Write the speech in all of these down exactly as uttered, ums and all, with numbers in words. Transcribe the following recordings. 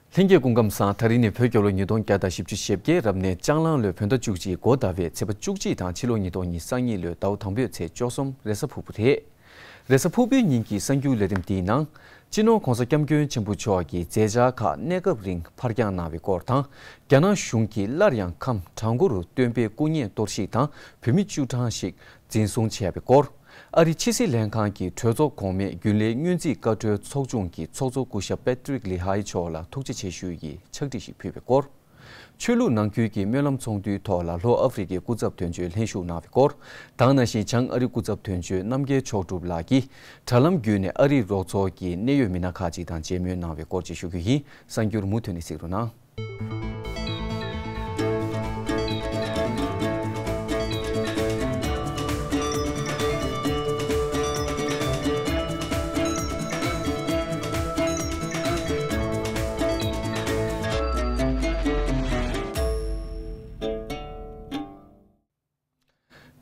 ལྷན་རྒྱས་སྐུ་ཁམས་བཟང་། ད་རིང་ནི་བོད་རྒྱལ་ལོ་ཉིས་སྟོང་བརྒྱ་དང་བཞི་བཅུ་ཞེ་བརྒྱད་རབ་གནས་ལྕགས་གླང་ལོའི་བོད་ཟླ་བཅུ་གཅིག་འགོ་ཟླ་བའི་ཚེས་པ་བཅུ་གཅིག་དང་ཕྱི་ལོ་ཉིས་སྟོང་ཉི་ཤུ་རྩ་གཉིས་ལོའི་ཟླ་བ་དང་པོའི་ཚེས་བཅུ་གསུམ་རེས་གཟའ་ཕུར་བུ་རེད། རེས་གཟའ་ཕུར་བུའི་ཉིན་གྱི་གསར་འགྱུར་ལས་རིམ་འདིའི་ནང་། སྤྱི་ནོར་༧གོང་ས་༧སྐྱབས་མགོན་ཆེན་པོ་མཆོག་གི་མཛད་འཆར་ཁག་གནས་སྐབས་རིང་ཕར་འགྱངས་གནང་བའི་སྐོར་དང་། རྒྱ་ནག་གཞུང་གིས་སླར་ཡང་ཁམས་བྲག་འགོ་རུ་སྟོན་པའི་སྐུ་བརྙན་གཏོར་བཤིག་དང་བོད་མི་བཅུ་གྲངས་ཤིག་འཛིན་བཟུང་བྱས་པའི་སྐོར། ཨ་རིའི་ཕྱི་སྲིད་ལྷན་ཁང་གི་གྲོས་ཚོགས་གོང་མའི་རྒྱུན་ལས་སྔོན་རྩིས་བཀའ་འཁྲོལ་ཚོགས་ཆུང་གི་ཚོགས་གཙོ་སྐུ་ཞབས་པེ་ཏྲིག་ལི་ཧའི་མཆོག་ལ་ཐུགས་རྗེ་ཆེ་ཞུ་ཡི་ཕྱག་བྲིས་ཤིག་ཕུལ་བའི་སྐོར། ཆོས་ལུགས་ནང་ཁུལ་གྱི་སྨོན་ལམ་ཚོགས་འདུའི་ཐོག་ལ་ལྷོ་ཨ་ཧྥེ་རི་ཁའི་སྐུ་ཚབ་དོན་གཅོད་ལྷན་ཞུགས་གནང་བའི་སྐོར། དེ་ནང་བཞིན་བྱང་ཨ་རིའི་སྐུ་ཚབ་དོན་གཅོད་རྣམ་རྒྱལ་མཆོག་གྲུབ་ལགས་ཀྱིས་དྲ་ལམ་བརྒྱུད་ནས་ཨ་རིའི་རོགས་ཚོགས་ཀྱི་གནད་ཡོད་མི་སྣ་ཁག་ཅིག་དང་མཇལ་མོལ་གནང་བའི་སྐོར་བཅས་ཞུ་རྒྱུ་ཡིན། གསར་འགྱུར་མུ་མཐུད་ནས་གཟིགས་རོགས་གནང་།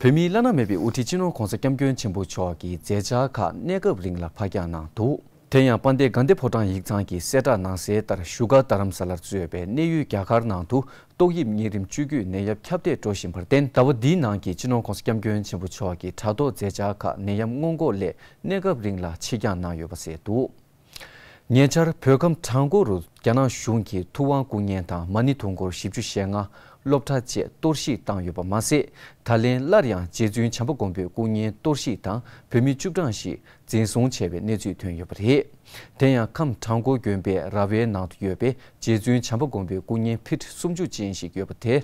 བོད་མིའི་བླ་ན་མེད་པའི་དབུ་ཁྲིད་སྤྱི་ནོར་༧གོང་ས་༧སྐྱབས་མགོན་ཆེན་པོ་མཆོག་གི་མཛད་འཆར་ཁག་གནས་སྐབས་རིང་ལ་ཕར་འགྱངས་གནང་འདུག་དེ་ཡང་དཔལ་ལྡན་དགའ་ལྡན་ཕོ་བྲང་ཡིག་ཚང་གིས་གསལ་བསྒྲགས་གནང་གསལ་ལྟར་བཞུགས་སྒར་རྡ་རམ་ས་ལར་གཙོས་པའི་གནས་ཡུལ་རྒྱ་གར་ནང་དུ་ཏོག་དབྱིབས་གཉན་རིམས་བཅུ་དགུའི་ནད་ཡམས་ཁྱབ་གདལ་འགྲོ་བཞིན་པར་བརྟེན། ཟླ་བ་འདིའི་ནང་གི་སྤྱི་ནོར་༧གོང་ས་༧སྐྱབས་མགོན་ཆེན་པོ་མཆོག་གི་དྲ་ཐོག་མཛད་འཆར་ཁག་ནད་ཡམས་སྔོན་འགོག་སླད་གནས་སྐབས་རིང་ལ་ཕྱིར་འགྱངས་གནང་ཡོད་པ་གསལ་འདུག་ཉེ་ཆར་བོད་ཁམས་བྲག་འགོ་རུ་རྒྱ་ནག་གཞུང་གིས་ཐུབ་དབང་སྐུ་བརྙན་དང་མ་ཎི་དུང་སྐོར་བཞི་བཅུ་ཞེ་ལྔ་སློབ་གྲྭ་བཅས་གཏོར་བཤིག་བཏང་ཡོད་པ་མ་ཟད། ད་ལན་སླར་ཡང་རྗེ་བཙུན་བྱམས་པ་མགོན་པོའི་སྐུ་བརྙན་གཏོར་བཤིག་དང་བོད་མི་བཅུ་གྲངས་ཤིག་འཛིན་བཟུང་བྱས་པའི་གནས་ཚུལ་ཐོན་ཡོད་པ་རེད། དེ་ཡང་ཁམས་བྲག་འགོ་དགོན་པའི་ར་བའི་ནང་དུ་ཡོད་པའི་རྗེ་བཙུན་བྱམས་པ་མགོན་པོའི་སྐུ་བརྙན་ཕིཊ་སུམ་ཅུ་ཅན་ཞིག་ཡོད་པ་དེ།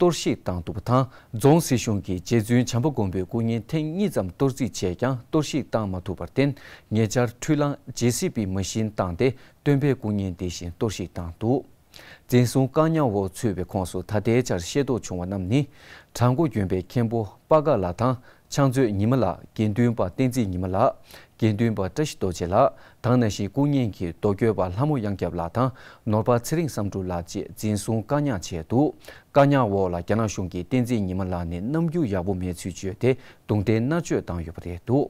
གཏོར་བཤིག་བཏང་འདུག་པ་དང་། རྫོང་སྲིད་གཞུང་གིས་རྗེ་བཙུན་བྱམས་པ་མགོན་པོའི་སྐུ་བརྙན་ཐེངས་གཉིས་ཙམ་གཏོར་རྩིས་བྱས་ཀྱང་གཏོར་བཤིག་བཏང་མ་ཐུབ་པར་བརྟེན། ཉེ་ཆར་འཕྲུལ་གླང་ཇེ་སི་བི་མ་ཤིན་བཏང་སྟེ་སྟོན་པའི་སྐུ་བརྙན་དེ་བཞིན་གཏོར་བཤིག་བཏང་འདུག་འཛིན་བཟུང་བཀག་ཉར་འོག་ཚུད་པའི་ཁོངས་སུ་ད་ལྟའི་ཆར་ཤེས་རྟོགས་བྱུང་བ་རྣམས་ནི། བྲག་འགོ་དགོན་པའི་མཁན་པོ་པ་དགའ་ལགས་དང་། ཕྱག་མཛོད་ཉི་མ་ལགས། དགེ་འདུན་པ་བསྟན་འཛིན་ཉི་མ་ལགས། དགེ་འདུན་པ་བཀྲ་ཤིས་རྡོ་རྗེ་ལགས། དེ་ནང་བཞིན་སྐུ་ཉིད་ཀྱི་མདོ་སྐྱོར་པ་ལྷ་མོ་གཡང་སྐྱབས་ལགས་དང་ནོར་བ་ཚེ་རིང་བསམ་འགྲུབ་ལགས་བཅས་འཛིན་བཟུང་བཀག་ཉར་བྱས་འདུག་བཀག་ཉར་འོག་ལ་རྒྱ་ནག་གཞུང་གིས་བསྟན་འཛིན་ཉི་མ་ལགས་ནི་རྣམ་འགྱུར་ཡག་པོ་མེད་ཚུལ་བརྗོད་དེ་རྡུང་རྡེག་མནར་གཅོད་བཏང་ཡོད་པ་རེད་འདུག་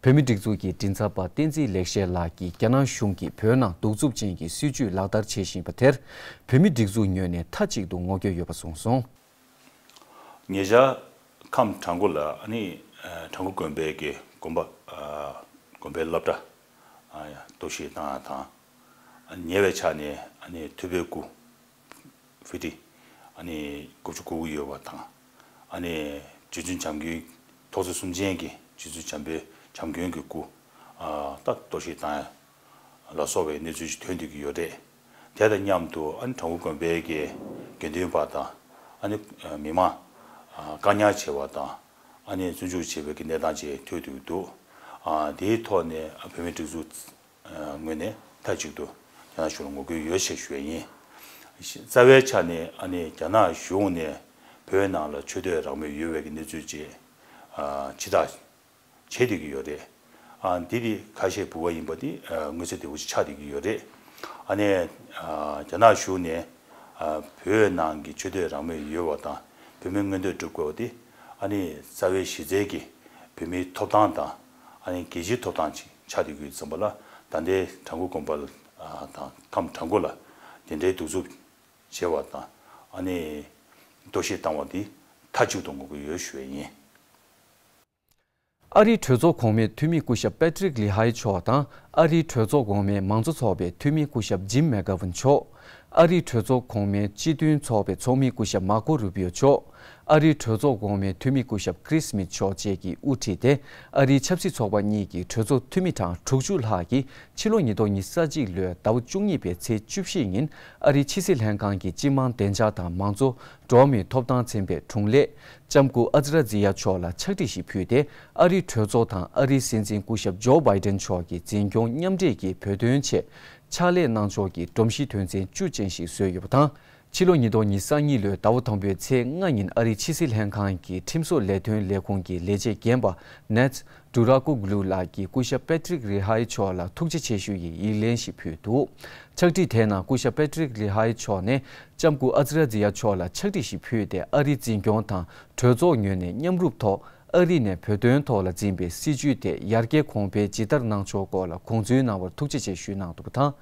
བོད་མིའི་སྒྲིག་འཛུགས་ཀྱི་མགྲིན་ཚབ་པ་བསྟན་འཛིན་ལེགས་བཤད་ལགས་ཀྱིས་རྒྱ་ནག་གཞུང་གིས་བོད་ནང་གདུག་རྩུབ་ཅན་གྱི་སྲིད་བྱུས་ལག་བསྟར་བྱེད་བཞིན་པ་དེར་བོད་མིའི་སྒྲིག་འཛུགས་ངོས་ནས་མཐའ་གཅིག་ཏུ་ངོ་རྒོལ་ཡོད་པ་གསུངས་སོང་། ཉེ་ཆར་ཁམས་བྲག་འགོ་ལ་ཨ་ནི་ཨ་བྲག་འགོ་དགོན་པའི་གི་དགོན་པ་ཨ་དགོན་པའི་སློབ་གྲྭ་ཨ་ཡ་གཏོར་བཤིག་བཏང་ཡ་དང་། ཨ་ཉེ་བའི་ཆར་ནས་ཨ་ནི་ཐུབ་པའི་སྐུ་ཕི་ཏི་ཨ་ནི་དགུ་བཅུ་གོ་དགུ་ཡོད་པ་དང་། ཨ་ནི་རྗེ་བཙུན་བྱམས་མགོན་ཐོག་བརྩེགས་གསུམ་ཅན་གྱི་རྗེ་བཙུན་བྱམས་པའི་བྱམས་མགོན་གྱི་སྐུ་ཨ་ད་གཏོར་བཤིག་བཏང་ཡ། ལ་སོགས་པའི་གནས་ཚུལ་ཞིག་ཐོན་བསྡད་ཀྱི་ཡོད་རེད། དེ་དང་མཉམ་དུ་ཨ་ནི་བྲག་འགོ་དགོན་པའི་གི་དགེ་འདུན་པ་དང་ཨ་ནི་མི་མང་བཀག་ཉར་བྱས་པ་དང་ཨ་ནི་བཙོན་འཇུག་བྱས་པའི་གི་གནས་སྟངས་ཅིག་ཐོན་བསྡད་ཀྱི་འདུག་དེའི་ཐོག་ནས་བོད་མིའི་སྒྲིག་འཛུགས་ངོས་ནས་མཐའ་གཅིག་ཏུ་རྒྱ་ནག་གཞུང་ལ་ངོ་རྒོལ་ཡོད་ཅེས་ཞུ་ཡ་ཡིན། རྩ་བའི་ཆ་ནས་ཨ་ནི་རྒྱ་ནག་གཞུང་ནས་བོད་ནང་ལ་ཆོས་དད་རང་མོས་ཡོད་པའི་གི་གནས་ཚུལ་ཅིག་ཕྱི་ཐག་བྱེད་བསྡད་ཀྱི་ཡོད་རེད། ཨ་འདི་དེ་ཁ་ཤས་བུ་བ་ཡིན་པ་དེ་ཨ་མངོན་གསལ་དོད་པོ་ཞིག་ཆགས་བསྡད་ཀྱི་ཡོད་རེད། ཨ་ནི་ཨ་རྒྱ་ནག་གཞུང་ནས་ཨ་བོད་ནང་གི་ཆོས་དད་རང་མོས་ཡོད་པ་དང་བོད་མིའི་མངོན་འདོད་སྒྲུབ་དགོས་པ་དེ་ཨ་ནི་རྩ་བའི་གཞི་རྩའི་གི་བོད་མིའི་ཐོབ་ཐང་དང་ཨ་ནི་རྒྱལ་སྤྱིའི་ཐོབ་ཐང་ཅིག་ཆགས་བསྡད་ཀྱི་ཡོད་ཙམ་པ་ལ། ད་ལྟའི་བྲག་འགོ་དགོན་པ་ལ་ཨ་དང་ཁམས་བྲག་འགོ་ལ་དེ་འདྲའི་གདུག་རྩུབ་བྱས་པ་དང་ཨ་ནི་གཏོར་བཤིག་བཏང་བ་དེ་མཐའ་གཅིག་ཏུ་ངོ་རྒོལ་ཡོད་ཞུ་ཡ་ཡིན། ཨ་རིའི་གྲོས་ཚོགས་གོང་མའི་འཐུས་མི་སྐུ་ཞབས་པེ་ཏྲིག་ལི་ཧའི་མཆོག་དང་། ཨ་རིའི་གྲོས་ཚོགས་གོང་མའི་མང་གཙོ་ཚོགས་པའི་འཐུས་མི་སྐུ་ཞབས་ཇིམ་མེག་གྷ་ཝན་མཆོག་ཨ་རིའི་གྲོས་ཚོགས་གོང་མའི་སྤྱི་མཐུན་ཚོགས་པའི་ཚོགས་མི་སྐུ་ཞབས་མར་ཀོ་རུ་པིའོ་མཆོག་ཨ་རིའི་གྲོས་ཚོགས་གོང་མའི་འཐུས་མི་སྐུ་ཞབས་ཀྲིས་སྨིད་མཆོག་བཅས་ཀྱིས་དབུ་ཁྲིད་དེ། ཨ་རིའི་ཆབ་སྲིད་ཚོགས་པ་གཉིས་ཀྱི་གྲོས་ཚོགས་འཐུས་མི་གྲངས་དྲུག་ཅུ་ལྷག་གིས་ཕྱི་ལོ་ཉིས་སྟོང་ཉི་ཤུ་རྩ་གཅིག་ལོའི་ཟླ་བ་བཅུ་གཉིས་པའི་ཚེས་བཅུ་བཞི་ཉིན་ཨ་རིའི་ཕྱི་སྲིད་ལྷན་ཁང་གི་སྤྱི་དམངས་བདེ་འཇགས་དང་མང་གཙོ། འགྲོ་བ་མིའི་ཐོབ་ཐང་ཚན་པའི་དྲུང་ལས་ལྕམ་སྐུ་ཨ་ཛི་ར་ཛི་ཡ་མཆོག་ལ་ཕྱག་བྲིས་ཤིག་ཕུལ་ཏེ། ཨ་རིའི་གྲོས་ཚོགས་དང་ཨ་རིའི་སྲིད་འཛིན་སྐུ་ཞབས་ཇོ་བྷའི་ཏན་མཆོག་གི་འཛིན་སྐྱོང་མཉམ་འབྲེལ་གྱིས་བོད་དོན་ཆེད་ཕྱག་ལས་གནང་ཕྱོགས་ཀྱི་སྒྲོམ་གཞིའི་དོན་ཚན་བཅུ་ཅན་ཞིག་བཟོས་ཡོད་པ་དང་། ཕྱི་ལོ་ཉིས་སྟོང་ཉི་ཤུ་རྩ་གཉིས་ལོའི་ཟླ་བ་དང་པོའི་ཚེས་ལྔ་ཉིན་ཨ་རིའི་ཕྱི་སྲིད་ལྷན་ཁང་གི་ཁྲིམས་བཟོ་ལས་དོན་ལས་ཁུངས་ཀྱི་ལས་བྱེད་རྒན་པ་ནེད་ཌུ་ར་ཀུག་ལུ་ལགས་ཀྱིས་སྐུ་ཞབས་པེ་ཏྲིག་ལི་ཧའི་མཆོག་ལ་ཐུགས་རྗེ་ཆེ་ཞུ་ཡི་ཡིག་ལན་ཞིག་ཕུལ་འདུག་ཕྱག་བྲིས་དེའི་ནང་སྐུ་ཞབས་པེ་ཏྲིག་ལི་ཧའི་མཆོག་ནས་ལྕམ་སྐུ་ཨ་ཛི་ར་ཛི་ཡ་མཆོག་ལ་ཕྱག་བྲིས་ཤིག་ཕུལ་ཏེ། ཨ་རིའི་འཛིན་སྐྱོང་དང་གྲོས་ཚོགས་ངོས་ནས་མཉམ་རུབ་ཐོག་ ཨ་རི་ནས་བོད་དོན་ཐོག་ལ་འཛིན་པའི་སྲིད་བྱུས་དེ་ཡར་རྒྱས་གོང་འཕེལ་ཇི་ལྟར་གནང་ཕྱོགས་སྐོར་ལ་དགོངས་ཚུལ་གནང་བར་ཐུགས་རྗེ་ཆེ་ཞུས་གནང་འདུག་པ་དང་།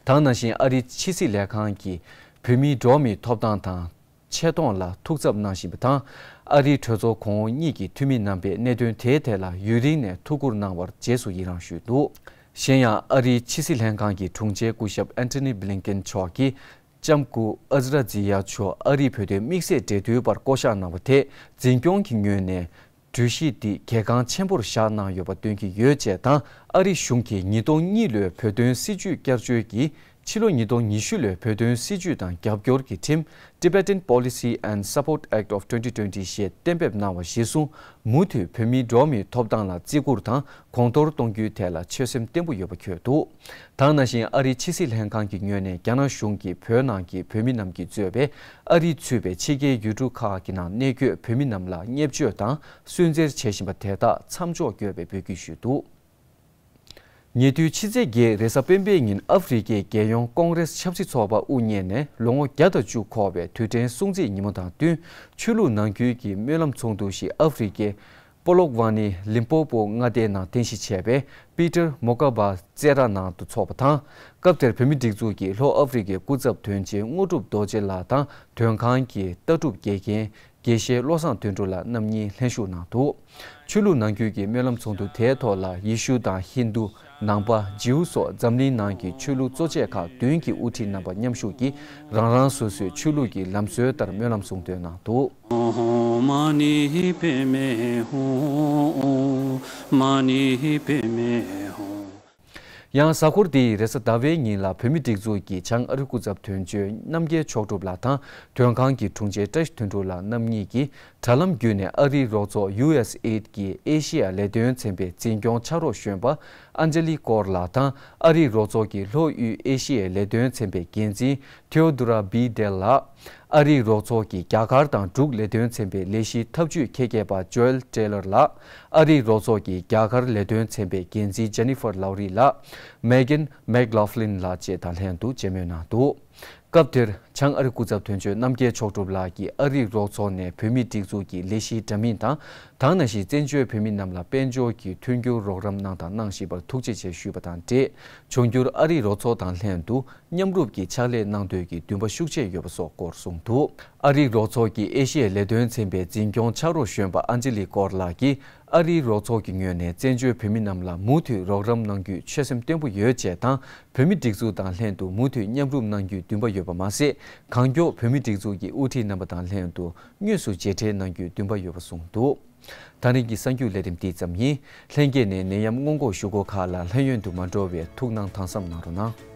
དེ་ནང་བཞིན་ཨ་རིའི་ཕྱི་སྲིད་ལས་ཁང་གིས་བོད་མིའི་འགྲོ་བ་མིའི་ཐོབ་ཐང་དང་། ཆེ་མཐོང་ལ་ཐུགས་འཚབ་གནང་བཞིན་པ་དང་། ཨ་རིའི་གྲོས་ཚོགས་གོང་འོག་གཉིས་ཀྱི་འཐུས་མི་རྣམ་པས་གནད་དོན་དེའི་ཐད་ལ་ཡུན་རིང་ནས་ཐུགས་ཁུར་གནང་བར་རྗེས་སུ་ཡི་རང་ཞུས་འདུག། གཞན་ཡང་ཨ་རིའི་ཕྱི་སྲིད་ལྷན་ཁང་གི་དྲུང་ཆེ་སྐུ་ཞབས་ཨན་ཐོ་ནི་བྷི་ལིན་ཀེན་མཆོག་གིས་ལྕམ་སྐུ་ཨ་ཛི་ར་ཛི་ཡ་མཆོག་ཨ་རིའི་བོད་དོན་དམིགས་བསལ་འབྲེལ་མཐུད་པར་བསྐོ་གཞག་གནང་བ་དེ་འཛིན་སྐྱོང་གི་ངོས་ནས་གྲོས་གཞི་འདི་གལ་འགངས་ཆེན་པོར་བཞག་གནང་ཡོད་པ་སྟོན་གྱི་ཡོད་ཅེས་དང་། ཨ་རི་གཞུང་གིས་ཉིས་སྟོང་གཉིས་ལོའི་བོད་དོན་སྲིད་བྱུས་བསྐྱར་བཅོས་ཀྱིས། ཕྱི་ལོ་ཉིས་སྟོང་ཉི་ཤུ་ལོའི་བོད་དོན་སྲིད་བྱུས་དང་རྒྱབ་སྐྱོར་གྱི་ཁྲིམས། Tibetan Policy and Support Act of twenty twenty ཞེས་གཏན་འབེབས་གནང་བ་གཞིར་བཟུང་། མུ་མཐུད་བོད་མིའི་འགྲོ་བ་མིའི་ཐོབ་ཐང་ལ་བརྩི་བཀུར་དང་གོང་མཐོར་གཏོང་རྒྱུའི་ཐད་ལ་ཆོད་སེམས་བརྟན་པོ་ཡོད་པ་འཁོད་འདུག། དེ་ནང་བཞིན་ཨ་རིའི་ཕྱི་སྲིད་ལྷན་ཁང་གི་ངོས་ནས་རྒྱ་ནག་གཞུང་གིས་བོད་ནང་གི་བོད་མི་རྣམས་ཀྱིས་གཙོས་པའི་ཨ་རིས་ཚུད་པའི་ཕྱི་རྒྱལ་ཡུལ་གྲུ་ཁག་གི་ནང་གནས་འཁོད་བོད་མི་རྣམས་ལ་བརྙས་བཅོས་དང་སུན་གཙེར་བྱེད་བཞིན་པ་དེ་དག་མཚམས་འཇོག་དགོས་པའི་འབོད་སྐུལ་ཞུས་འདུག། ཉེ་དུས་ཕྱི་ཚེས་བརྒྱད་རེས་གཟའ་སྤེན་པའི་ཉིན་ཨ་ཧྥེ་རི་ཁའི་རྒྱལ་ཡོངས་ཀོང་རེས་ཆབ་སྲིད་ཚོགས་པ་དབུ་བརྙེས་ནས་ལོ་ངོ་བརྒྱ་དང་བཅུ་འཁོར་བའི་དུས་དྲན་སྲུང་བརྩིའི་ཉིན་མོ་དང་བསྟུན། ཆོས་ལུགས་ནང་ཁུལ་གྱི་སྨོན་ལམ་ཚོགས་འདུ་ཞིག་ཨ་ཧྥེ་རི་ཁའི་པོ་ལོག་ཝ་ནི་ལིམ་པོ་པོ་མངའ་སྡེའི་ནང་རྟེན་གཞི་བྱས་པའི་པི་ཏར་མོ་ཀ་བ་རྩེད་ར་ནང་དུ་འཚོགས་པ་དང་། སྐབས་དེར་བོད་མིའི་སྒྲིག་འཛུགས་ཀྱི་ལྷོ་ཨ་ཧྥེ་རི་ཁའི་སྐུ་ཚབ་དོན་གཅོད་དངོས་གྲུབ་རྡོ་རྗེ་ལགས་དང་། དོན་ཁང་གི་ལྟ་གྲུབ་དགེ་རྒན་དགེ་བཤེས་བློ་བཟང་དོན་གྲུབ་ལགས་རྣམ་གཉིས་ལྷན་ཞུགས་གནང་འདུག། ཆོས་ལུགས་ནང་ཁུལ་གྱི་སྨོན་ལམ་ཚོགས་འདུ་དེའི་ཐོག་ལ་ཡེ་ཤུ་དང་ཧིན་རྡུ། ནང་པ། ཇིའུ་སོགས་འཛམ་གླིང་ནང་གི་ཆོས་ལུགས་གཙོ་ཆེ་ཁག་བདུན་གྱི་དབུ་ཁྲིད་རྣམ་པ་མཉམ་ཞུགས་ཀྱིས་རང་རང་སོ་སོའི་ཆོས་ལུགས་ཀྱི་ལམ་སྲོལ་ལྟར་སྨོན་ལམ་གསུང་འདོན་གནང་འདུག། ཨོཾ་མ་ཎི་པདྨེ་ཧཱུྃ། ཨོཾ་མ་ཎི་པདྨེ་ཧཱུྃ། ཡང་གཟའ་འཁོར་འདིའི་རེས་གཟའ་ཟླ་བའི་ཉིན་ལ་བོད་མིའི་སྒྲིག་འཛུགས་ཀྱི་བྱང་ཨ་རི་སྐུ་ཚབ་དོན་གཅོད་རྣམ་རྒྱལ་མཆོག་གྲུབ་ལགས་དང་། དོན་ཁང་གི་དྲུང་ཆེ་བཀྲ་ཤིས་དོན་གྲུབ་ལགས་རྣམ་གཉིས་ཀྱིས་དྲ་ལམ་བརྒྱུད་ནས་ཨ་རིའི་རོགས་ཚོགས་ཡུ་ཨེས་ཨེ་ཌི་ཀྱི་ཨེ་ཤི་ཡ་ལས་དོན་ཚན་པའི་འཛིན་སྐྱོང་ཕྱག་རོགས་གཞོན་པ་ཨན་ཇེ་ལི་ཀོར་ལགས་དང་། ཨ་རིའི་རོགས་ཚོགས་ཀྱི་ལྷོ་དབུས་ཨེ་ཤི་ཡའི་ལས་དོན་ཚན་པའི་འགན་འཛིན་ཐེའོ་དོ་ར་བི་དེལ་ལགས། ཨ་རིའི་རོགས་ཚོགས་ཀྱི་རྒྱ་གར་དང་འབྲུག་ལས་དོན་ཚན་པའི་ལས་གཞིའི་ཐབས་ཇུས་འཁྱེར་མཁས་པ་ཇོ་ཨེལ་ཊེ་ལར་ལགས། ཨ་རིའི་རོགས་ཚོགས་ཀྱི་རྒྱ་གར་ལས་དོན་ཚན་པའི་འགན་འཛིན་ཇེ་ནི་ཧྥར་ལའོ་རི་ལགས། མེ་གན་མེག་ལོ་ཧྥི་ལིན་ལགས་བཅས་དང་ལྷན་དུ་མཇལ་མོལ་གནང་འདུག། སྐབས་དེར་བྱང་ཨ་རི་སྐུ་ཚབ་དོན་གཅོད་རྣམ་རྒྱལ་མཆོག་གྲུབ་ལགས་ཀྱིས་ཨ་རིའི་རོགས་ཚོགས་ནས་བོད་མིའི་སྒྲིག་འཛུགས་ཀྱི་ལས་གཞིའི་འདྲ་མིན་དང་། དེ་ནང་བཞིན་བཙན་བྱོལ་བོད་མི་རྣམས་ལ་དཔལ་འབྱོར་གྱི་མཐུན་འགྱུར་རོགས་རམ་གནང་དང་གནང་བཞིན་པར་ཐུགས་རྗེ་ཆེ་ཞུས་པ་དང་འབྲེལ། འབྱུང་འགྱུར་ཨ་རིའི་རོགས་ཚོགས་དང་ལྷན་དུ་མཉམ་རུབ་ཀྱིས་ཕྱག་ལས་གནང་འདོད་ཀྱི་འདུན་པ་ཤུགས་ཆེ་ཡོད་པ་སོགས་སྐོར་གསུངས་འདུག། ཨ་རིའི་རོགས་ཚོགས་ཀྱི་ཨེ་ཤི་ཡའི་ལས་དོན་ཚན་པའི་འཛིན་སྐྱོང་ཕྱག་རོགས་གཞོན་པ་ཨན་ཇེ་ལི་ཀོར་ལགས་ཀྱིས། ཨ་རིའི་རོགས་ཚོགས་ཀྱི་ངོས་ནས་བཙན་བྱོལ་བོད་མི་རྣམས་ལ་མུ་མཐུད་རོགས་རམ་གནང་རྒྱུའི་ཆོད་སེམས་བརྟན་པོ་ཡོད་ཅེས་དང་། བོད་མིའི་སྒྲིག་འཛུགས་དང་ལྷན་དུ་མུ་མཐུད་མཉམ་རུབ་གནང་རྒྱུའི་འདུན་པ་ཡོད་པ་མ་ཟད། གང་མགྱོགས་བོད་མིའི་སྒྲིག་འཛུགས་ཀྱི་དབུ་ཁྲིད་རྣམ་པ་དང་ལྷན་དུ་དངོས་སུ་མཇལ་འཕྲད་གནང་རྒྱུའི་འདུན་པ་ཡོད་པ་གསུངས་འདུག། ད་རིང་གི་གསར་འགྱུར་ལས་རིམ་འདི་ཙམ་ཡིན། ལྷན་རྒྱས་ནས་ནད་ཡམས་སྔོན་འགོག་ཞུ་སྒོ་ཁག་ལ་ལྷན་ཡོད་དུ་མ་འགྲོ་བའི་ཐུགས་སྣང་དང་བསམ་གནང་རོགས་གནང་།